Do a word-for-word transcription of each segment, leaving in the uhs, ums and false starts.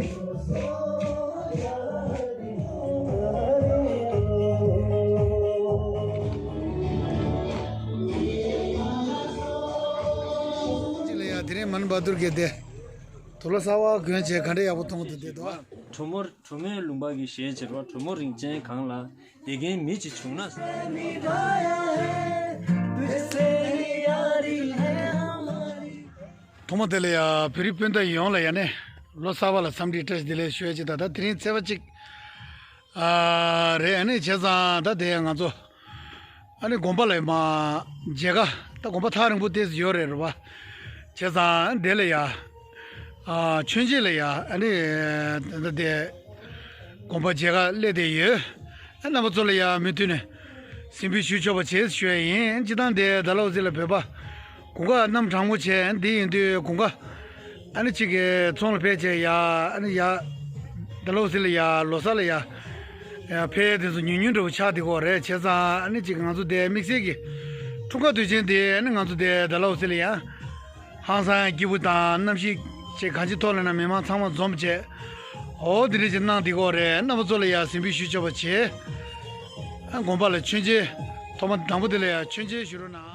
ཅི་ལ་ཡ་དེ་རིང་མན་བ་དུར་གྱི་སྡེ། དུག་ལོག་གསར་པ་གོན་བྱས་ག་འདྲ་ཡག་པོ་མཐོང་གི་འདུག་བསྡད་འདུག་ཨ། གྲོ་མོ། གྲོ་མོའི་ལུང་པ་གི་ཞལ་བྱེར་བ། གྲོ་མོ་རིན་ཆེན་གང་ལ་བསྡད་མཁན་མི་གཅིག་བྱུང་ན། ཐོག་མ་དེ་ལ་ཡ་བོད་རིགས་སྤུན་ཟླ་ཡོངས་ལ་ཡ་ནས་ལོ་གསར་པ་ལ་འཚམས་འདྲི་བཀྲ་ཤིས་བདེ་ལེགས་ཞུ་ཡ་ཅིག་དང་། ད་དེ་རིང་ཚེས་པ་གཅིག་ཨ་རེད། ཨ་ནི་བྱས་ཙང་ད་དེ་ང་ཚོ་ཨ་ནི་དགོན་པ་ལ་མ་མཇལ་ཁ། ད་དགོན་པ་ཐག་རིང་པོ་ཏོག་ཙམ་ཡོད་རེད་རེད་པ། བྱས་ཙང་དེ་ལ་ཡ་ཨ་མཆོད་མཇལ་ལ་ཡ་ཨ་ནི་ད་དེ་དགོན་པ་མཇལ་ཁ་སླེབས་བསྡད་ཡོད། ཨ་རྣམ་པ་ཚོ་ལ་ཡ་མུ་མཐུད་ནས་གཟིགས་འབུལ་ཞུ་ཆོག་པ་བྱེད་ཞུ་ཡ་ཡིན། སྤྱིར་བཏང་དེ་ད་ལོ་ཟེར་ལ་བོད་པ་གོང་ཁ་གནམ་གྲང་མོ་བྱས། འདི་ཡིན་དུས་གོང་ཁ་ཨ་ནི་གཅིག་གི་ཚོང་ལ་ཕེབས་བྱས་ཡ། ཨ་ནི་ཡ་ད་ལོ་ཟེར་ལ་ཡ་ལོ་གསར་ལ་ཡ་ཡ་ཕེབས་དེ་ཚོ་ཉུང་ཉུང་འདྲ་བོ་ཆགས་བསྡད་ཀྱི་ཡོད་རེད། བྱས་ཙང་ཨ་ནི་གཅིག་ང་ཚོ་དེ་དམིགས་བསལ་གྱི་འཁྲུངས་སྐར་དུས་ཆེན་དེ་ཨ་ནི་ང་ཚོ་དེ་ད་ལོ་ཟེར་ལ་ཡ་ཧང་སང་སྐྱིད་པོ་དང་གནམ་གཤིས་ཅིག་གང་ཅིའི་ཐོག་ལ་ན་མི་མང་ཚང་མ་འཛོམས་བྱས། འོ་དེ་འདྲ་ཅིག་གནང་བསྡད་ཀྱི་ཡོད་རེད། རྣམ་པ་ཚོ་ལ་ཡ་གཟིགས་འབུལ་ཞུ་ཆོག་པ་བྱེད། ཨ་དགོན་པ་ལ་མཆོད་མཇལ། ཐོག་མ་དང་པོ་དེ་ལ་ཡ་མཆོད་མཇལ་ཞུ་རོགས་གནང་།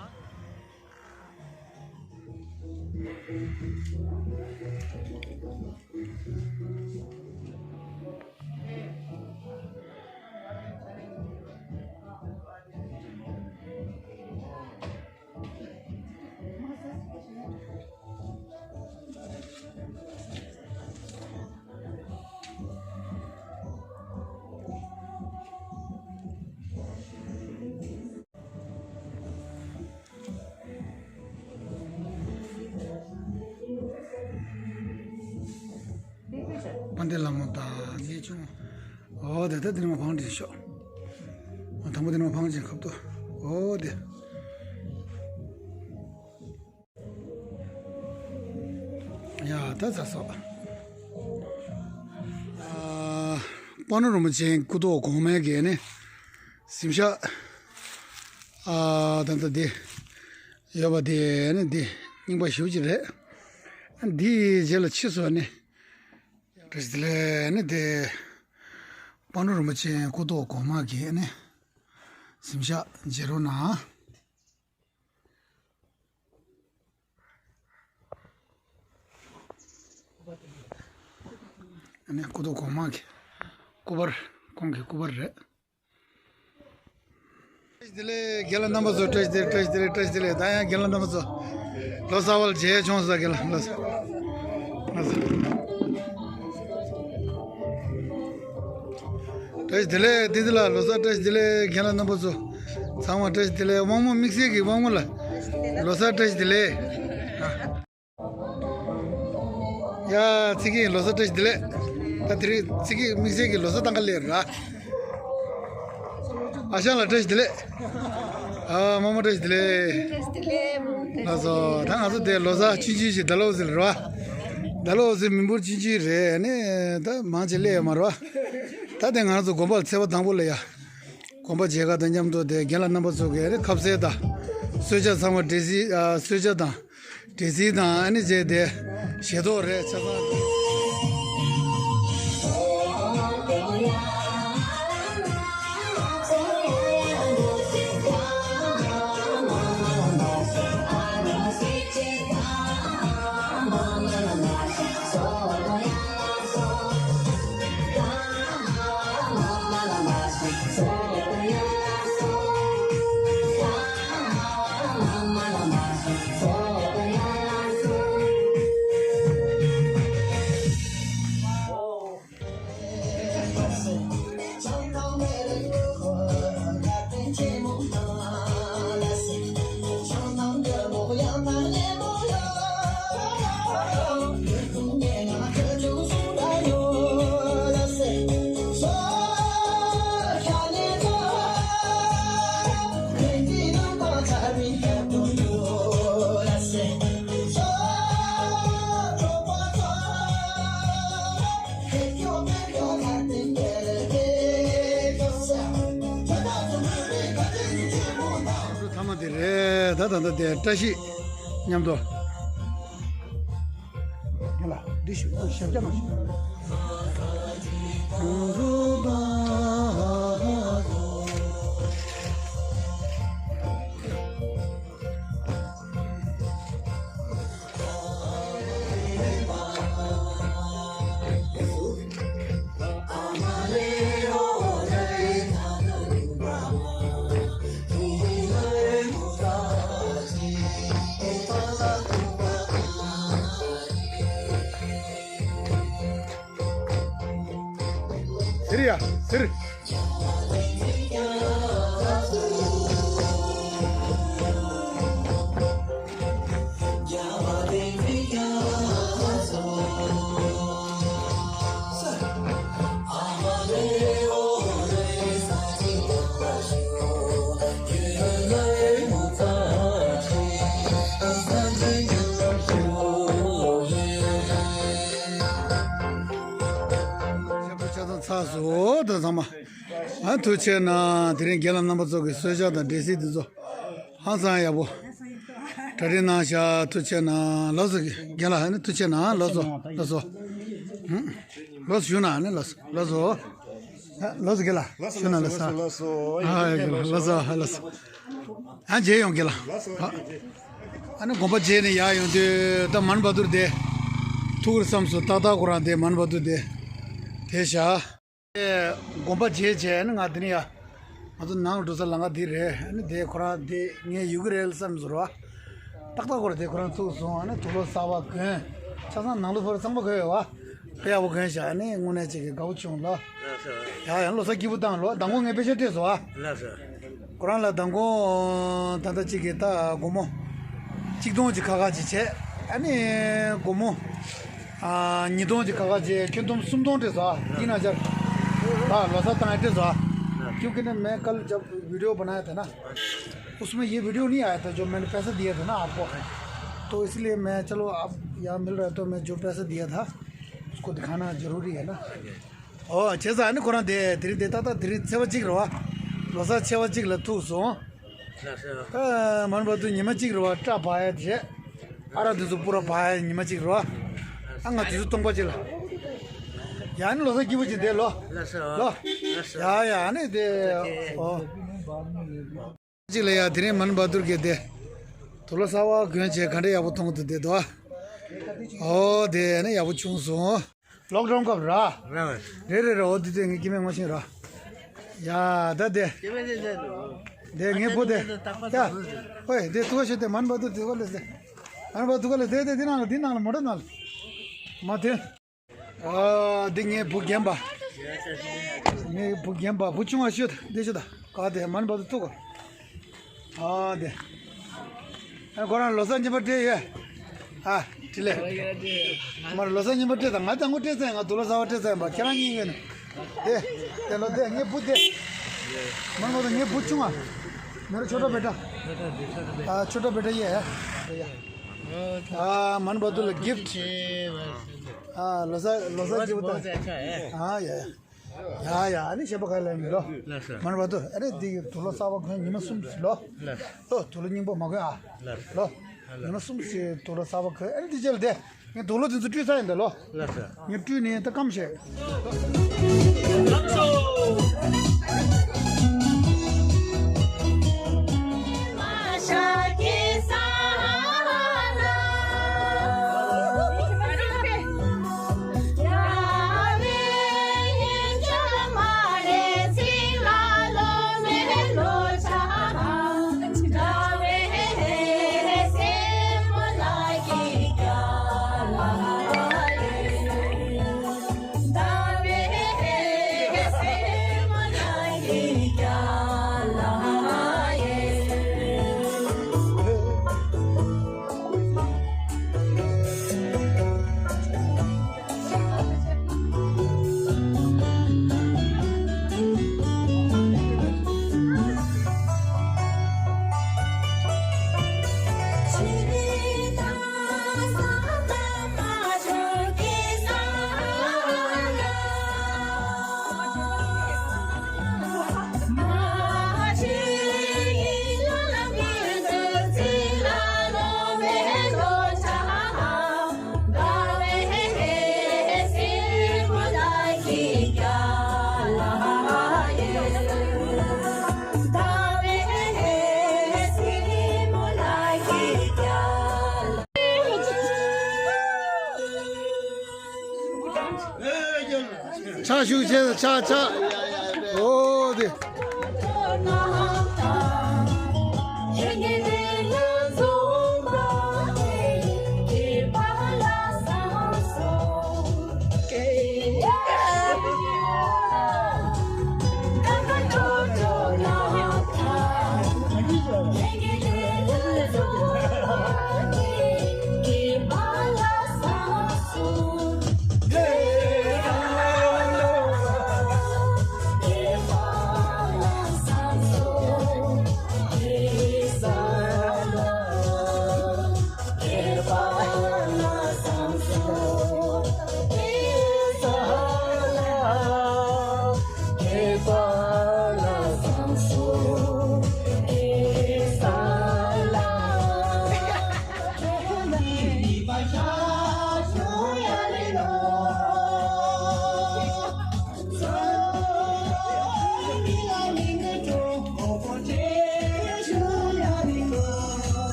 དཔལ་ལྡན་ལྷ་མོ་དང་གནས་ཆུང་། འོ་དེ་ད་དེ་ནས་མ་ཕང་དྲིན་ཤོག་འོ་དང་པོ་དེ་ནས་མ་ཕང་ཅན་ཁབ་ཏུ། འོ་དེ། ཡ་ད་ཚ་སོ། ཨ་དཔའ་ནོར་རིན་པོ་ཆེ་སྐུ་ཐོག་གོང་མའི་གི་ནི་གཟིམ་ཤག་ཨ་ད་ད་དེ་ཡོད་པ་དེ་ནི་དེ་རྙིང་པ་ཞེ་པོ་ཅིག་རེད། འདིའི་རྗེས་ལ་ཕྱིས་སུ་ནི་བཀྲ་ཤིས་བདེ་ལེགས་ནི་དེ་དཔའ་ནོར་རིན་པོ་ཆེ་སྐུ་ཐོག་གོང་མ་གི་ནི་གཟིམ་ཤག་མཇལ་རོགས་གནང་། ཨ་ནི་སྐུ་ཐོག་གོང་མ་གི་སྐུ་པར། ཁོང་གི་སྐུ་པར་རེད། བཀྲ་ཤིས་བདེ་ལེགས་རྒན་ལགས་རྣམ་པ་ཚོ། བཀྲ་ཤིས་བདེ་ལེགས། བཀྲ་ཤིས་བདེ་ལེགས། བཀྲ་ཤིས་བདེ་ལེགས། ད་ཡང་རྒན་ལགས་རྣམ་པ་ཚོ་ལོ་གསར་པ་ལ་མཇལ་བྱུང་སོང་། རྒན་ལགས་ལོ་གསར། ལོ་གསར། བཀྲ་ཤིས་བདེ་ལེགས། བདེ་ལེགས་ལ་ལོ་གསར་བཀྲ་ཤིས་བདེ་ལེགས། རྒན་ལགས་རྣམ་པ་ཚོ་ཚང་མ་བཀྲ་ཤིས་བདེ་ལེགས། དབང་མོ་དམིགས་བསལ་གྱི་དབང་མོ་ལ་ལོ་གསར་བཀྲ་ཤིས་བདེ་ལེགས། ཡ་ཚིག་གི་ལོ་གསར་བཀྲ་ཤིས་བདེ་ལེགས། ད་དེ་རིང་ཚིག་གི་དམིགས་བསལ་གྱི་ལོ་གསར་བཏང་ག་སླེབས་ར། ཨ་ཞང་ལགས་བཀྲ་ཤིས་བདེ་ལེགས། ཨ་རྨོ་མོ་བཀྲ་ཤིས་བདེ་ལེགས། ལགས་སོ། ད་ང་ཚོ་དེ་ལོ་གསར་ཆུང་ཆུང་ཞིག་ད་ལོ་ཟེར་ར། ད་ལོ་ཟེར་མི་འབོར་ཆུང་ཆུང་རེད། ཨ་ནི་ད་མང་ཆེ་སླེབས་ཡོད་མ་རེད་པ། ད་དེ་ང་ཚོ་དགོན་པ་ལ་ཚེས་པ་དང་པོ་ལ་ཡ། དགོན་པ་མཇལ་ཁ་དང་མཉམ་དུ་དེ་རྒན་ལགས་རྣམ་པ་ཚོ་གི་ཨ་ནི་ཁ་ཟས་དང་གསོལ་ཇ་ཚང་མ་འབྲས་སིལ། ཨ་གསོལ་ཇ་དང་། འབྲས་སིལ་དང་ཨ་ནི་བྱས་ཏེ་ཞལ་ཏོག་རེད་ཆ་ཚང་། ཐ་མ་དེ་རེད། ད་ད་ད་དེ་བཀྲ་ཤིས་མཉམ་དུ། རྒན་ལགས། འདི་ཞུ་ཞབས་བཀྱག་མ་ཞུ། ཟེར་ཡ་ཟེར། ཆ་ཚང་ཚར་སོང་ད་ཚང་མ། ཨ་ཐུགས་རྗེ་གནང་། དེ་རིང་རྒན་ལགས་རྣམ་པ་ཚོ་གི་གསོལ་ཇ་དང་འབྲས་སིལ་འདི་ཚོ་ཧང་སང་ཡག་པོ་གྲ་སྒྲིག་གནང་ཤག་ཐུགས་རྗེ་གནང་། ལགས་སོ་རྒན་ལགས། ཨ་ནི་ཐུགས་རྗེ་གནང་། ལགས་སོ་ལགས་སོ། ཧུམ། ལགས་སོ་ཞུ་ན་ཨ་ནི་ལགས་སོ་ལགས་སོ། ཨ་ལགས་སོ་རྒན་ལགས་ཞུ་ན་ལགས་སོ། ལགས་སོ་ཨ་རྒན་ལགས་ལགས་སོ་ལགས་སོ། ཨ་མཇལ་ཡོང་རྒན་ལགས། ཨ་ནི་དགོན་པ་མཇལ་ནས་ཡར་ཡོང་དུས་ད་མན་བ་དུར་དེ་ཐུག་རེ་བསམ་སོང་། ཏག་ཏག་ཁོ་རང་དེ་མན་བ་དུར་དེ་དེ་བཞག་དགོན་པ་མཇལ་བྱས་ནི་ང་དེ་ནས་ཡ། ང་ཚོ་ནང་ལ་འགྲོ་ས་ལམ་ཁ་འདི་རེད། ཨ་ནི་དེ་ཁོ་རང་དེ་ངའི་ཡུལ་གྱི་རེད་བསམ་ཟེར་བ། ཏག་ཏག་ཁོ་རང་དེ་ཁོ་རང་ཚུགས་སོང་། ཨ་ནི་དུག་ལོག་གསར་པ་གོན། ཆ་ཚང་ནང་དུ་ཕར་གཙང་པོ་གོན་ཡོད་བ། དཔེ་ཡག་པོ་གོན་བཞག་ཨ་ནི་དངོས་གནས་ཅིག་གི་དགའ་བོ་བྱུང་ལ། ཡ་ཡང་ལོ་གསར་སྐྱིད་པོ་བཏང་ལོ། མདང་དགོང་ངས་དཔེ་ཆ་སྤྲད་སོང་ཨ། ཁོ་རང་ལ་མདང་དགོང་ད་ལྟ་ཅིག་གི་ད་སྒོར་མོ་གཅིག་སྟོང་ཅིག་ཁ་ཁ་ཅིག་བྱས། ཨ་ནི་སྒོར་མོ། ཉིས་སྟོང་ཅིག་ཁ་ཁ་ཅིག་ཁྱོན་བསྡོམས་སུམ་སྟོང་སྤྲད་སོང་། ཏིན་ཧ་ཇར། ད་ལོ་གསར་བཏང་ཡ་སྤྲད་སོང་། क्योंकि ना मैं कल जब वीडियो बनाया था ना, उसमें ये वीडियो नहीं आया था जो मैंने पैसा दिया था ना आपको। तो इसलिए मैं, चलो, आप यहाँ मिल रहे तो मैं जो पैसा दिया था उसको दिखाना जरूरी है ना। ཨོ་བྱས་ཙང་ཨ་ནི་ཁོ་རང་དེ་དེ་རིང་དེ་ཏག་ཏག་དེ་རིང་ཚེས་པ་གཅིག་རེད་བ། ལོ་གསར་ཚེས་པ་གཅིག་ལ་ཐུག་སོང་། ཨ་མན་བ་དུར་ཉི་མ་གཅིག་རེད་བ། སྐྲ་བག་ཡ་བྱས། ཨ་རག་དེ་ཚོ་སྤུ་ར་བག་ཡ་ཉི་མ་གཅིག་རེད་བ། ཨ་ང་དེ་ཚོ་སྟོང་པ་གཅིག་ལ། ཡ་ཨ་ནི་ལོ་གསར་སྐྱིད་པོ་ཅིག་བསྡད་ལོ། ལོ། ཡ་ཡ་ཨ་ནི་དེ། ཨོ། གཅིག་ལ་ཡ་དེ་རིང་མན་བ་དུར་གྱི་དེ་དུག་ལོག་གསར་པ་གོན་བྱས་ག་འདྲ་ཡག་པོ་མཐོང་གི་འདུག་བསྡད་དོ། ཨོ་དེ་ཨ་ནི་ཡག་པོ་བྱུང་སོང་། ལོག་ཌའུན་སྐབས་ར། ར་བས། རེད་རེད་རེད། འོ་དེ་དེ་ངས་སྐྱེ་དམན་ངོ་ཤེས་ར། ཡ་ད་དེ། སྐྱེ་དམན་དེ་དེ་འདུག་དེ་ངའི་བུ་དེ། ད་ཧོས་དེ་ཐུག་ཤོད་དེ་མན་བ་དུར་དེ་ཐུག་ལེ་དེ། མན་བ་དུར་ལེ་དེ་དེ་དེ་ནང་ལ་དེ་ནང་ལ་མོ་ཊ་ནང་ལ། མ་དེ། ཨ་འདི་ངའི་བུ་རྒན་པ། ངའི་བུ་རྒན་པ་བུ་ཆུང་བ་ཤོད་དེ་ཤོད་ད། ག་དེ་མན་བ་དུར་ཐུག་གོ། ཨ་དེ། ཨ་ཁོ་རང་ལོ་གསར་རྙིང་པ་སྤྲད་ཡོད། ཨ་དྲི་ལེ། མར་ལོ་གསར་རྙིང་པ་སྤྲད་དང་ང་དང་པོ་སྤྲད་ཚར། ང་དུག་ལོག་གསར་པ་སྤྲད་ཚར་ཡིན་པ་ཁྱེད་རང་གཉིས་ཡོད་ནི། དེ། དེ་ལོ་དེ་ངའི་བུ་དེ། མན་བ་དུར་ངའི་བུ་ཆུང་ཨ། मेरा छोटा बेटा। हाँ, छोटा बेटा ये है। हाँ, मनु बहादुर ला गिफ्ट। हाँ, ལོ་གསར་ལོ་གསར་སྐྱིད་པོ་བཏང་། हाँ, ཡ་ཡ། ཡ་ཡ། ཨ་ནི་ཞེས་པ་ག་ལ་ཡིན་ལོ། ལགས་སོ། མན་བ་དུར་ཨ་རེ་འདི་དུག་ལོག་གསར་པ་གོན་ཉི་མ་གསུམ་ལོ། ལགས། ལོ་དུག་ལོག་རྙིང་པོ་མ་གོན་ཨ། ལགས། ལོ། ཉི་མ་གསུམ་ཞིག་དུག་ལོག་གསར་པ་གོན། ཨ་ནི་འདི་རྗེས་ལ་དེ་ངས་དུག་ལོག་དེ་ཚོ་བཀྲུས་ཚར་ཡིན་ད་ལོ། ལགས་སོ། ངས་བཀྲུས་ནས་ད་སྐམ་བྱས། ཕྱག་ཞུ་བྱས། ཕྱག་ཕྱག་འོ་དེ།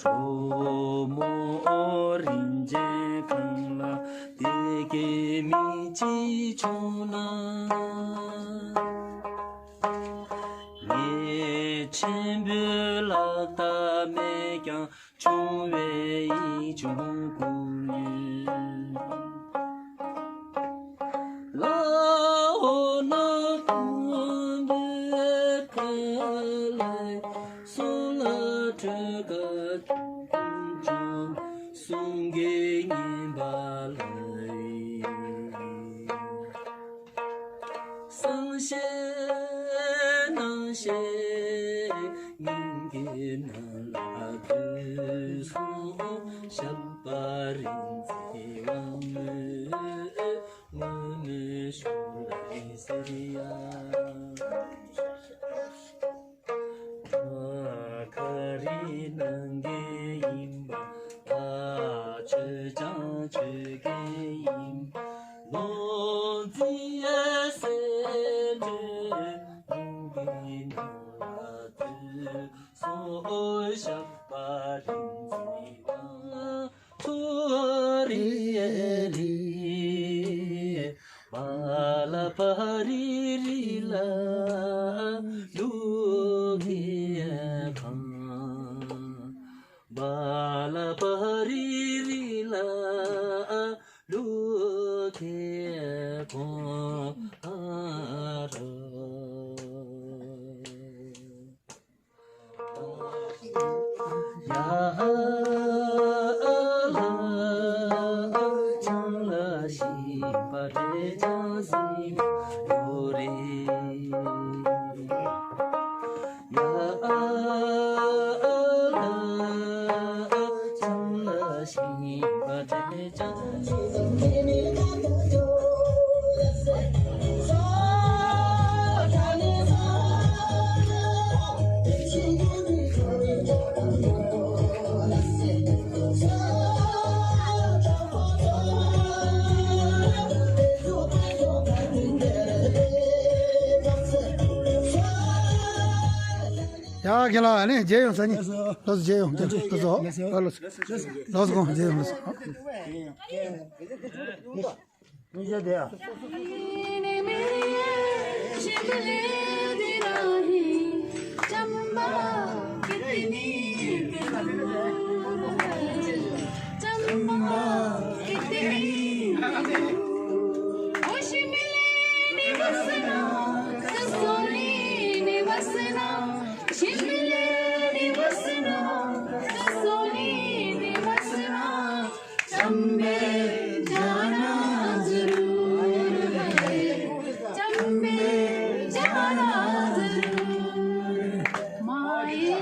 གྲོ་མོ་རིན་ཆེན་གང་ལ་དེ་གའི་མི་གཅིག་བྱུང་ན། ངས་ཆེན་པོའི་ལག་རྟགས་མེད་ཀྱང་ཆུང་བའི་ཡིག་ཆུང་བསྐུར་ཡོད། ལ་འོ་ན་དང་པོའི་ཁ་ལ་སོ་ལ་གྲོས་ཀ་ཅུང་གསུང་གི་ཉན་པ་ལ། སང་ཞེས་གནངས་ཞེས་ཉིན་གྱི་ནང་ལ་དུས་སོང་། ཞབས་པ་རིན་ཆེན་དབང་མོས་དངོས་གནས་ཞུ་ལ་ཟེར་ཡ། ཁ་རི་ནང་གི་ཡིན་པ། ཆོས་ཀྱང་ཆོས་ཀྱི་ཡིན་པ། ལོ་རྒྱུས་ཟེར་འདྲ་ཡོང་གི་ནང་ལ་དུས་སོ། ཞབས་པ་རིན་ཆེན་དབང་ཚོ་རི་རི། པ་ལ་པ་རི་རི་ལ་ལུ་གེ་ཕང་། པ་ལ་པ་རི་རི་ལ་ལུ་གེ་ཕང་རོ། ཡ་ལ་ཅང་ལ་ཤི་པ་རེ་ཅང་སི་ཡོ་རེ། ཡ་ལ་ཅང་ལ་ཤི་པ་རེ་ཅང་སི། ཡ་རྒན་ལགས། ཨ་ནི་མཇལ་ཡོང་ས་ནི། ལགས་སོ། མཇལ་ཡོང་། ལགས་སོ། ལགས་སོ། ལགས་སོ། ལགས་སོ། ལགས་སོ། མཇལ་ཡོང་། ལགས་སོ། མི་བཤད་དེ་ཡ། चंबे जाना जरूर है, चंबे जाना जरूर। माए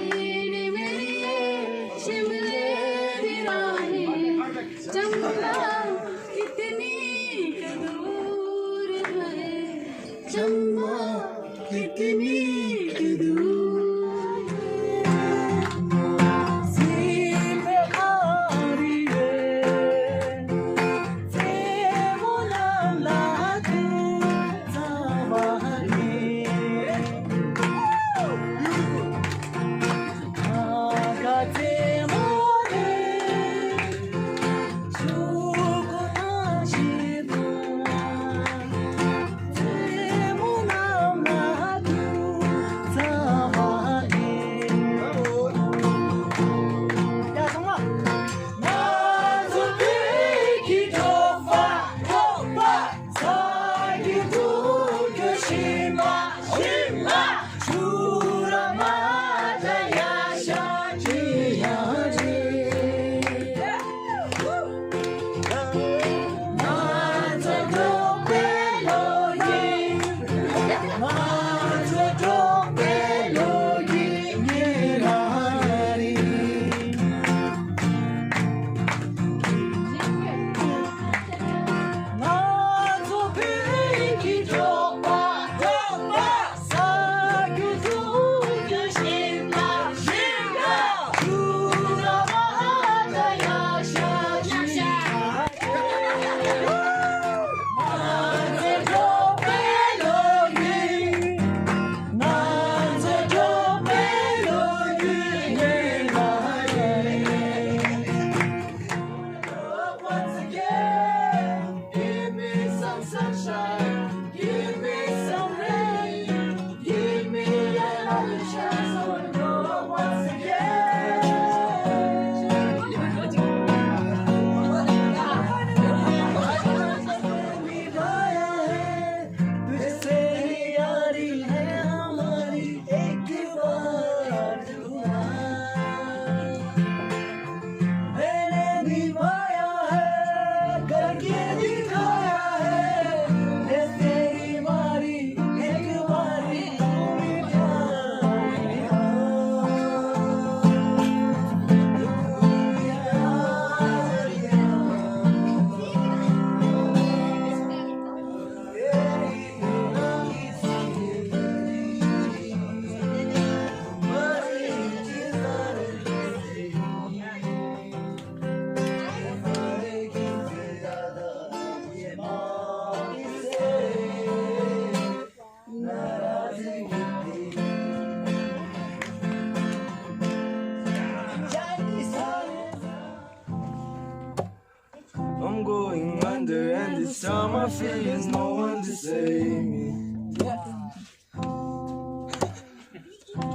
Going under, and this time I feel there's no one to save me.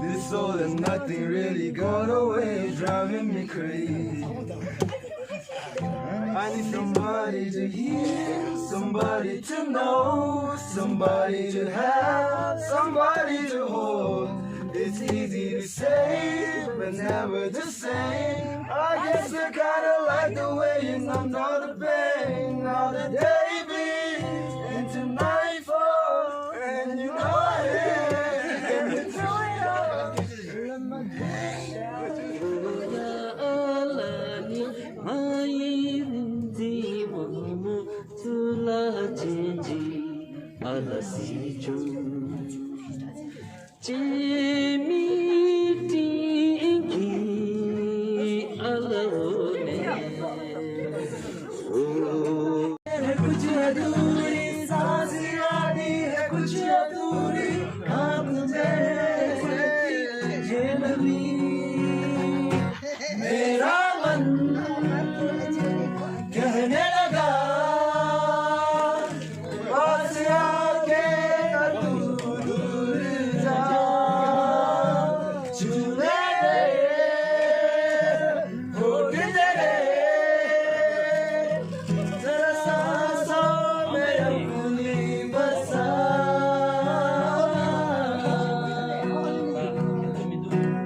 This all and nothing really got away, driving me crazy. I need somebody to hear, somebody to know, somebody to have, somebody to hold. It's easy to say, but never the same. I guess I kinda like the way you numbed all the pain. Now the day bleeds into nightfall, and you know I hate it. कुछ अधूरी सांसें आधी है, कुछ अधूरी आंख जैसे ये नमी। मेरा मन कहने लगा, पास आके ना तू दूर जा, छू ले होठ तेरे, जरा सांसों में अपनी बसा।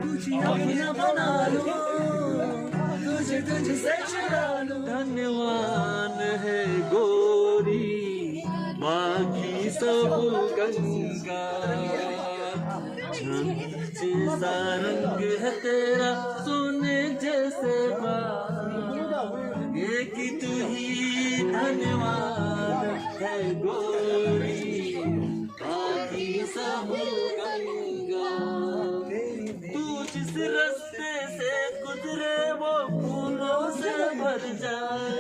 तुझे अपना बना लूं, तुझे तुझसे छुड़ा लूं। धनवान है गोरी, बाकी सब कंगाल। चांद जैसा रंग है तेरा, सोने जैसे बाल। एक तू ही धनवान है गोरी, बाकी सब कंगाल। तू जिस रास्ते से गुजरे, वो फूलों से भर जाए।